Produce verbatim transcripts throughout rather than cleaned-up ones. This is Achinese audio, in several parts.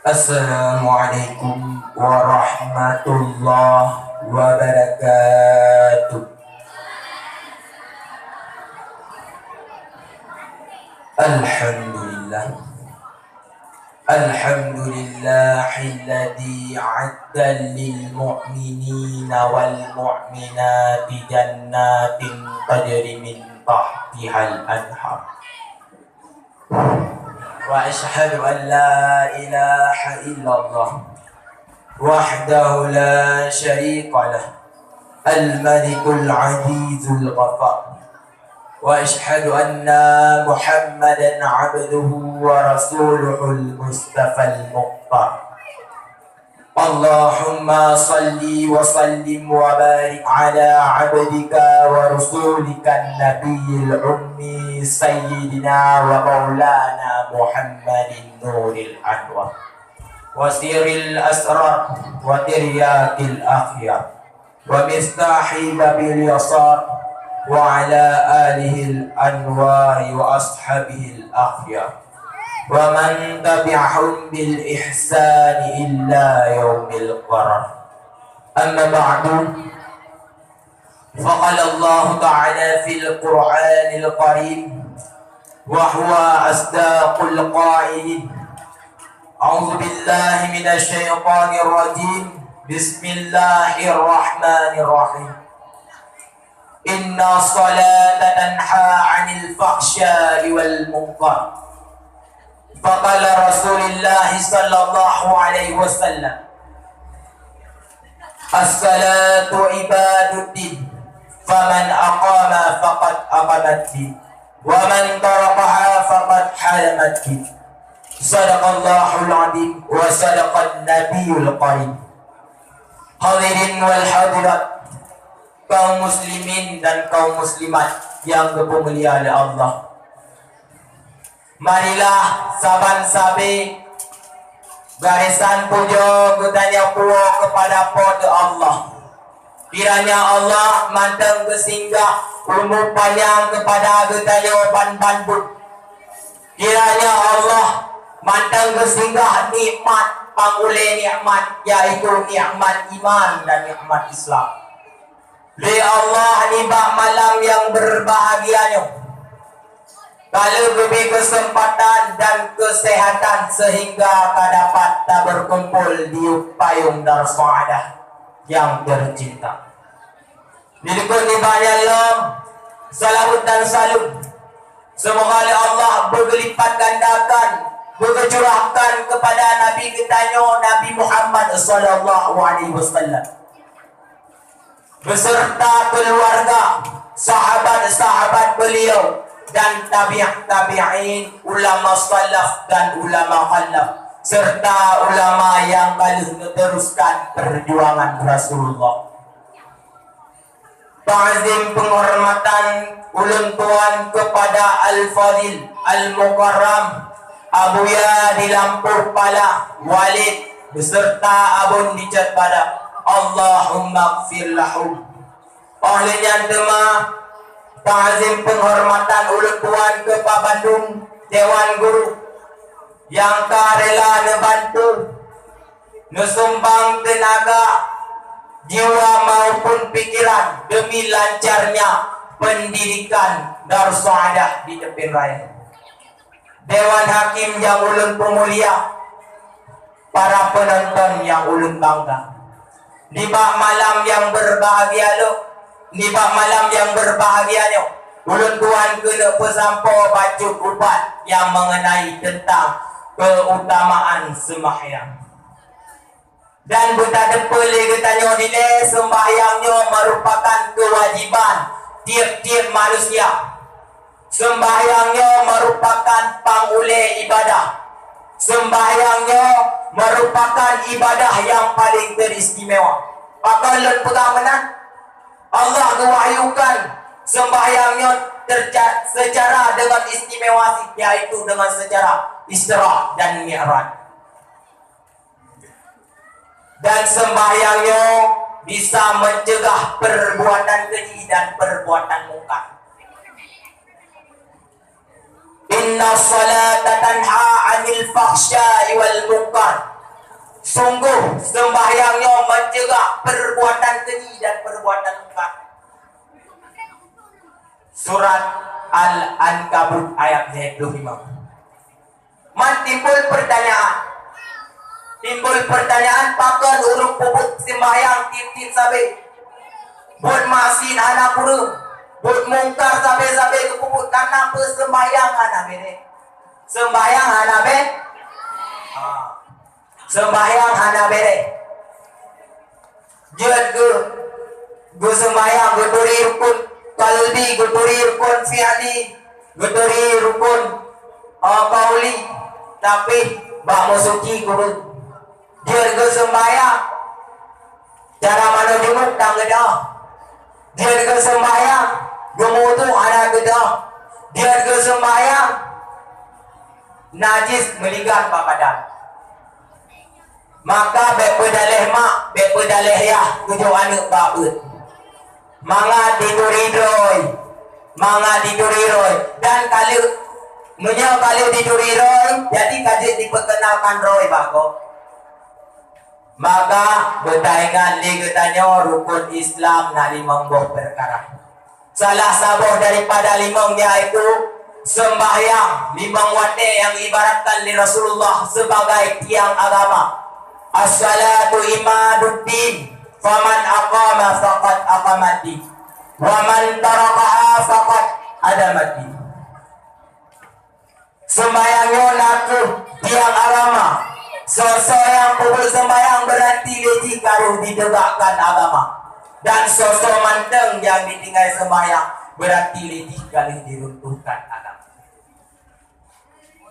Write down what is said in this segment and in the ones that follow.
Assalamualaikum warahmatullahi wabarakatuh. Alhamdulillah. Alhamdulillahilladzi adda lil mu'minina wal mu'minati jannatin tajri min tahtihal anhar. Wa asyhadu an la ilaha illallah wahdahu la syarika lah, al-malikul azizul ghaffar. Wa asyhadu anna Muhammadan abduhu wa rasuluhul mustafal mukhtar. Allahumma salli wa sallim wa barik ala abdika wa rasulika nabiyil ummi sayyidina wa maulana Muhammadin nuril anwar wa sirril asrar wa tiryakil akhyar wa mistahi babil yasar wa ala alihil anwar wa ashabihil akhyar wa man tabi'ahum bil ihsani illa yaumil qarar. Amma ba'du. Faqala Allahu ta'ala fil Qur'anil Karim wa huwa asdaqul qailin. A'udzu billahi minasy syaithanir rajim. Bismillahirrahmanirrahim. Inna salata tanha 'anil fahsya'i wal munkar. Faqala Rasulullah sallallahu alaihi wasallam, "As-salatu imaduddin, faman aqama faqad aqamaddin, wa man tarakaha faqad haramaddin." Sadaqallahul azim wa sadaqan nabiyul karim. Hadirin wal hadirat, kaum muslimin dan kaum muslimat yang dipeumulia oleh Allah. Marilah saban sabe garisan pujoe geutanyoe puwoe keupada Po teu Allah. Kiranya Allah mantong geusinggah umu panyang keupada geutanyoe ban bandum. Kiranya Allah mantong geusinggah nikmat pang ulée nikmat, yaitu nikmat iman dan nikmat Islam. Lé Allah nibak malam nyang beurbahagia nyoe, ka lheueh geubri keuseumpatan dan keuseuhatan seuhingga ka dapat tabeurkumpol di payong Darussaaddah nyang teucinta. Dilikot nibak nyan lom, salawat dan salam seumoga lé Allah beugeulipat gandakan, beugeucurahkan keupada Nabi geutanyoe, Nabi Muhammad sallallahu alaihi wasallam, beserta keuluwarga, sahabat-sahabat beuliau, dan tabi'-, tabi'in, ulama salaf dan ulama khalaf, serta ulama nyang ka lheueh neuteruskan peujuangan Rasulullah. Takzim peunghormatan ulôn tuan keupada Al-Fadhil Al-Mukarram Abuya di Lampôh Pala, Walid, beserta Abon di Cot Badak. Allahumma gfir lahum. Óh lheueh nyan teuma, takzim peunghormatan ulôn tuan keu Pak Bandum Dewan Guru nyang ka rela neubantu, neusumbang teunaga, jiwa maupun pikiran demi lancarnya pendidikan Darussaaddah di Teupin Raya. Dewan Hakim nyang ulôn peumulia, para peunonton nyang ulôn bangga. Nibak malam nyang beurbahagia lo-, nibak malam nyang beurbahagia nyoe, ulôn tuan keuneuk peusampoe bacut ubat nyang meungeunai teuntang keutamaan seumahyang. Dan beutateupeu lé geutanyoe dilée, seumbahyang nyoe meurupakan keuwajéban tieb-tieb manusia. Seumbahyang nyoe meurupakan pang ulée ibadah. Seumbahyang nyoe meurupakan ibadah nyang paleng teuistimewa. Pakon lôn peugah meunan? Allah geuwahyukan seumbahyang nyoe terca-, seucara deungon istimewa, yaitu deungon seucara Isra dan Mi'raj. Dan seumbahyang nyoe bisa meucegah perbuatan keji dan perbuatan mungkar. Inna salata tanha 'anil fahsya'i wal munkar. Sungguh, sembahyang nyoe mencegah perbuatan keji dan perbuatan mungkar. Surat Al-Ankabut ayat lhèe ploh limong. Man timbul pertanyaan. Timbul pertanyaan, pakon ureueng peubuet sembahyang tiep-tiep sabe? Buet maksiet hana kureueng, buet mungkar sabe-sabe geupeubuet, karena peusembahyang hana bèrèh. Sembahyang hana bè-, ha. Sembahyang hana bèrèh. Jeuet geu-, geuseumbahyang, geuturi rukun qalbi, geuturi rukun fi'li, geuturi rukun, eh, qauli, tapi bak meusuci kureueng. Jeuet geuseumbahyang, cara manoe junub tan geudoh. Jeuet geuseumbahyang, geumeuwudhu hana geudoh. Jeuet geuseumbahyang, najis meuligat bak badan. Maka bèk peudaleh mak, bèk peudaleh yah, geujok aneuk bak beuet. Mangat dituri droe, mangat dituri droe. Dan ka lheueh, meunyoe ka lheueh dituri droe, jadi ka jeuet dipeukeunalkan droe bak gob. Maka beutaingat lé geutanyoe rukun Islam na limong boh peukara. Salah saboh daripada limong, yaitu sembahyang limong watèe nyang ibaratkan lé Rasulullah sebagai tiang agama. "As-salatu imaduddin, faman aqama faqad aqamaddin, wa man tarakaha faqad adamaddin." Sembahyang nyoe nakeuh tiang agama. Soe-soe nyang peubuet sembahyang, beurati lé jih ka lheueh ditegakkan agama. Dan soe-soe mantong nyang ditinggai sembahyang, beurati lé jih ka lheueh diruntuhkan agama.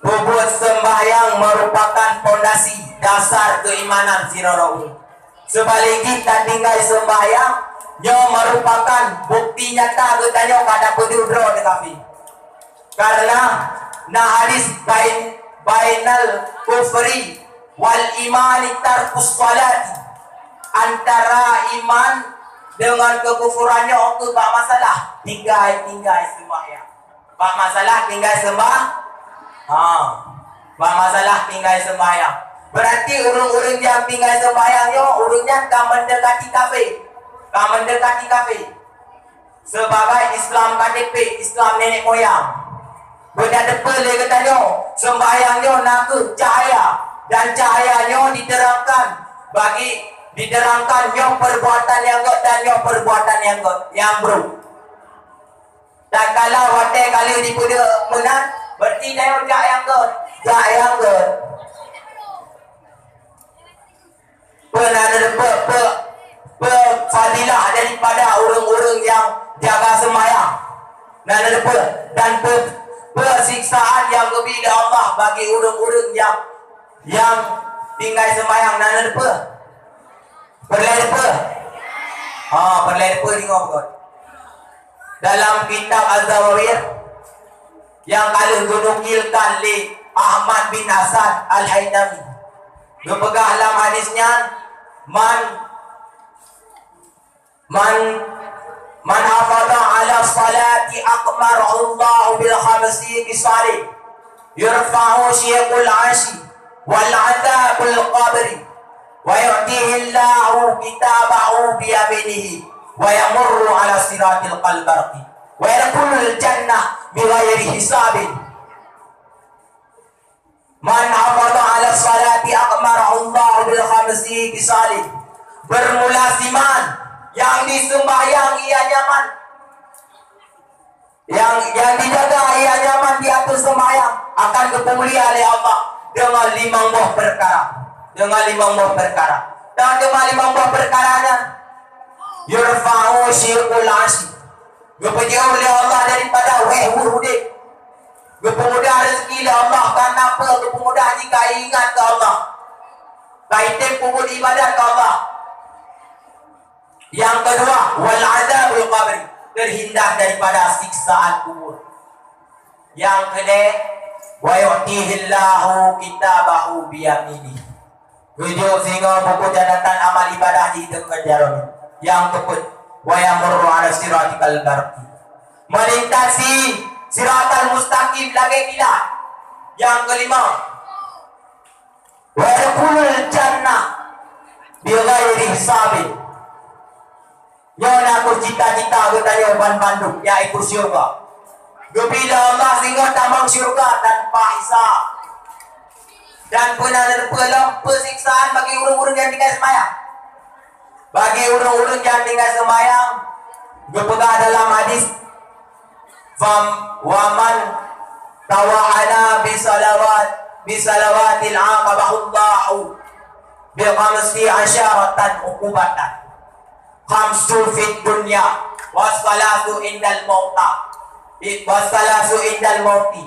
Peubuet sembahyang meurupakan pondasi dasar keuimanan sidroe ureueng. Seubalek jih, tatinggai sembahyang nyoe meurupakan bukti nyata geutanyoe ka tapeudeuh droe teuh kafé. Karena na hadis bain-, "Bainal kufri wal imani tarkus salati." Antara iman deungon keukufuran nyoe keuh bak masalah tinggai-tinggai sembahyang. Bak masalah tinggai seumbah-, ha. Bak masalah tinggai sembahyang. Beurati ureueng-ureueng nyang tinggai sembahyang nyoe, ureueng nyan ka meundekati kafé. Ka meundekati kafé. Sebagai Islam K T P, Islam nenek moyang. Beuna teupeue lé geutanyoe, sembahyang nyoe nakeuh cahya, dan cahya nyoe diterangkan bagi, diterangkan nyoe perbuatan nyang gèt dan nyoe perbuatan nyang gèt, nyang brôk. Tatkala watèe ka lheueh dipeudeuh meunan, beurati tanyoe jak nyang gèt, jak nyang gèt. Peue na neuteupeue, peue, peue fadilah daripada ureueng-ureueng nyang jaga seumayang. Na neuteupeue, dan peue, peue siksaan nyang geubri lé Allah bagi ureueng-ureueng nyang, nyang tinggai seumayang, na neuteupeue? Peureulèe teupeue? Ha, peureulèe teupeue deungoe beugèt. Dalam kitab Az-Zawahir nyang ka lheueh geunukilkan lé Ahmad bin Hasan Al-Haitami, geupeugah lam hadis nyan, "Man, man, man hafadha 'ala shalati aqmarahu Allahu bil khamsi khisalin, yurfa'u shiqul 'arsyi wal 'adzabul qabri, wa yu'tihi Allahu kitabahu bi yaminihi, wa yamurru 'ala siratil kal barqi, wa yadkhulul jannah bi ghairi hisabin." Man hafadha 'ala shalati aqmarahu Allahu bil khamsi khisalin. Bermula siman nyang diseumbahyang ia nyaman. Nyang, nyang dijaga ia nyaman di ateueh seumayang akan geupeumulia lé Allah deungon limong boh peukara. Deungon limong boh peukara. Dan teuma limong boh peukara nyan, yurfa'u shiqul 'arsy. Geupeujeuet lé Allah daripada wéh weueh udeb. Geupeumudah rezeki lé Allah, karena peue? Geupeumudah jih ka ingat keu Allah. Ka item peubuet ibadat keu Allah. Nyang keudua, wal 'adzabul qabri, terhindar daripada siksaan kubur. Nyang keulhèe, wa yu'tihillahu kitabahu biyaminihi. Geujok singoh buku catatan amal ibadah jih teuk keu jaroe. Nyang keupeuet, wa yamurru 'ala siratikal barqi. Melintasi siratal mustaqim lagèe kilat. Nyang keulima, Wa yadkhulul jannah bighairi hisabin. Nyoe na kheueh cita-cita geutanyoe ban bandum, yaitu syurga. Geupilée Allah singoh tamong syurga tanpa hisab. Dan peue na neuteupeue lom peusiksaan bagi ureuëng-ureuëng nyang tinggai seumayang. Bagi ureuëng-ureuëng nyang tinggai seumayang, geupeugah dalam hadis, "Fam waman tawa'ana bisalawat bisalawatil aqabahullahu bi khamsi asyaratan uqubatan. Khamsu fid dunya, wasalasu indal mauta, wasalasu indal mauti,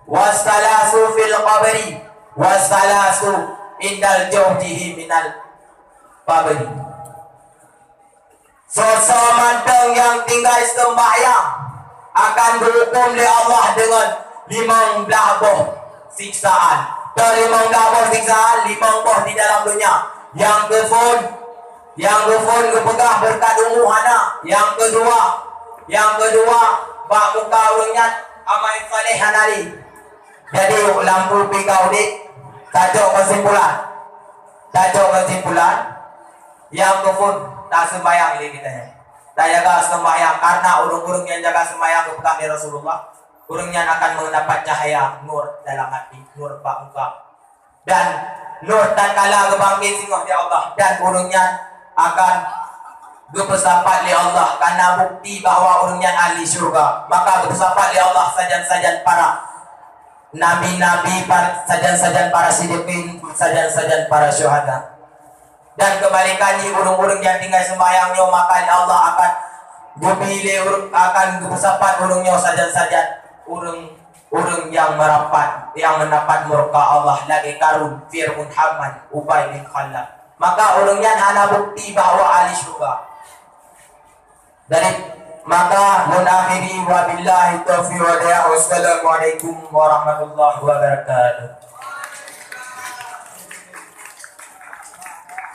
wasalasu fil qabri, wasalasu indal jauzihi minal qabri." Soe-soe mantong nyang tinggai seumbahyang akan geuhuköm lé Allah deungon limong blaih boh siksaan. Toh limong blaih boh siksaan, limong boh di dalam dunia. Nyang keuphon, nyang keuphon geupeugah beureukat umu hana. Nyang keudua, nyang keudua, bak muka ureuëng nyan amai saleh hana lé. Jadi, lampu pih ka udeb, tajok keusimpulan. Tajok keusimpulan, nyang keuphon taseumbahyang lé geutanyoe. Tajaga seumbahyang, karena ureuëng-ureuëng nyang jaga seumbahyang geupeugah lé Rasulullah, ureuëng nyan akan meudapat cahya nur dalam hati, nur bak muka. Dan nur tatkala geubangkét singoh di Allah, dan ureuëng nyan akan geupeusapat lé Allah, karena bukti bahwa ureuëng nyan ahli syurga. Maka geupeusapat lé Allah sajan-sajan para nabi-nabi, par-, sajan-sajan para siddiqin, sajan-sajan para syuhada. Dan keubalikan jih, ureuëng-ureuëng nyang tinggai seumbahyang nyoe, maka lé Allah akan geupilée ureuëng, akan geupeusapat ureuëng nyoe sajan-sajan ureuëng, ureuëng nyang meurapat, nyang mendapat murka Allah lagée Karun, Fir'aun, Haman, Ubay bin Khalaf. Maka ureuëng nyan hana bukti bahwa ahli syurga. Dari maka mun akhiri, wabillahi taufiq wal hidayah. Wassalamualaikum warahmatullahi wabarakatuh.